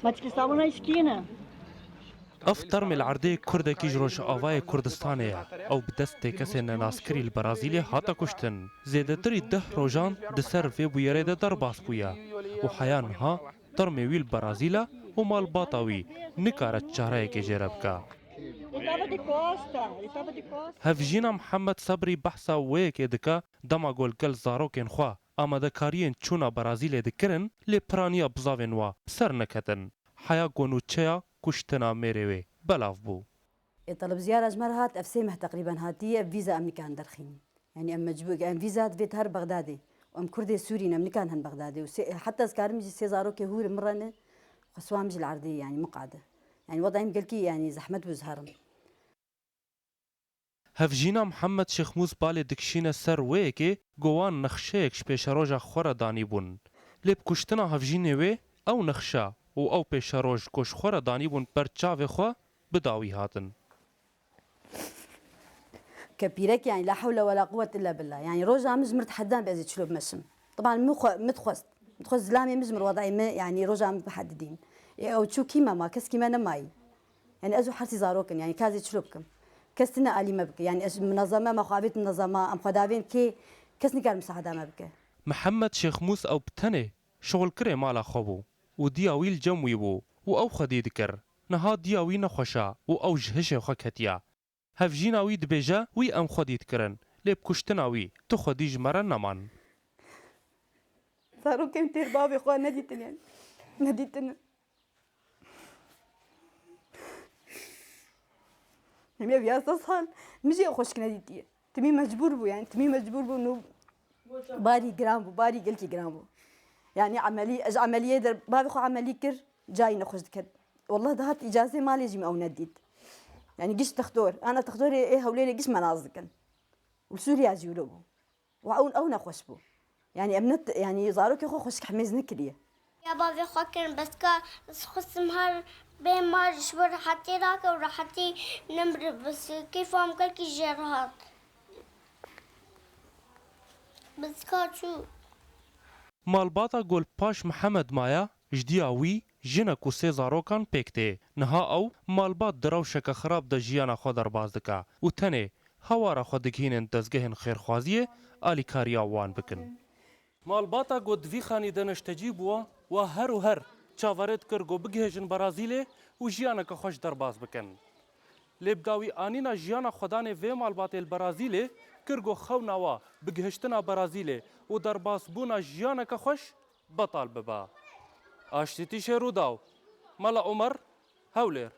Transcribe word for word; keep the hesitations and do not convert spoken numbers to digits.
Maçkî sabûna îşkîne. Ev termê li erdê kurdekî ji Rojavayê Kurdistanê ye. Ew bi destê kesên nenaskirî li Brazîlê hate kuştin. Zêdetirî deh rojan di ser vê bûyerê de derbas bûye û heya niha termê wî li Brazîl e û malbata wî nikare çareyekê jê re bike. Hevjîna Mihemed Sebrî behsa wê yekê dike, dema ku li gel zarokên xwe amadekariyên çûna Brazîlê dikirin, lê piraniya bizavên we bi ser neketin. Heya ku nûçeya kuştina mêrê wê belav bû. Ê, telebziyara ji me re hat, ev sê meh teqrîben hatiye, ev vîza em nikarin derxînin. Yanî em mecbûr, em vîza divê her Bexdadê. Û em Kurdê Sûrî ne, em nikarin hin Bexdadê. Û sê, heta ez karim jî sê zarokê hûr min re ne, xweswa min jî li erdê, yanî miqade. Yanî wedayê min gelkî, yanî zehmet bû ez herim. Hevjîna Mihemed Şêxmûs balê dikişîne ser wê yekê ku wan nexşeyek ji pêşeroja xwe re danîbûn. Lê bi kuştina hevjînê wê ew nexşe û ew pêşeroj ku ji xwe re danîbûn ber çavê xwe bi dawî hatin. Kepîrek, yanî la hewle wela quwwet illa billah. Yanî roja min ji mir tehedan be ez ê çilo bimeşim. Tiban min xwe, min dixwest. Min dixwest zilamê min ji mir wedayê min, yanî roja min bihedidîn. Ê ew çû kî me ma, kes kî me nemayî. Yanî ez û hersî zarok in, yanî ka ez ê çilo bikim. Kes tine alî me bike. Yanî ez munezeme, me xwe avêt munezema, em xwe davên kê, kes nikar misaada me bike. Mihemed Şêxmûs ew bi tenê şixulkirê mala xwe bû û diya wî li cem wî bû û ew xwedî dikir. Niha diya wî nexweş e û ew ji hişê xwe ketiye. Hevjîna wî dibêje, wî em xwedî dikirin, lê bi kuştina wî tu xwedî ji me re neman. Zarokên têr bavê xwe nedîtine. Nedîtine. Em ê viya sed sal min jî xweşik nedîtiye. Timî mecbûr bû, yanî timî mecbûr bû, nû barî giran bû, barî gelkî giran bû. Yanî emelî, ez emeliyê der, bavê xwe emelî kir, cayî nexweş diket. Wallah dihat îcazê malê jî min ew nedît. Yanî giş textor, ana textorê ê Hewlêrê giş me nas dikin. Û li Sûriya jî wilo bû. Wa ew, ew nexweş bû. Yanî em ne, yanî zarokê xwe xweşik hemêz nekiriye. Ya bavê xwe kirin, bes ka ez xwestim her bê mar ji bo rehetî rake û rehetî nemre, bes keyfa min gelkî jê re hat. Bes ka çû. Malbata Gulpaş Mihemed Maya, ji diya wî, jinek û sê zarokan pêk tê. Niha ew malbat di rewşeke xirab de jiyana xwe derbas dike û tenê hewara xwe digihînin dezgehên xêrxwaziyê alîkariya wan bikin. Malbata ku di vî xanî de neştecî bûwa, wa her û her çaverê dikir ku bigihêjin Berazîlê û jiyaneke xweş derbas bikin. Lê bi dawî anîna jiyana xwedanê vê malbatê li Berazîlê kir ku xewna wa bi gihiştina Berazîlê û derbasbûna jiyaneke xweş betal bibe. Aştîtîşê Rûdaw, Mela Omer, Hewlêr.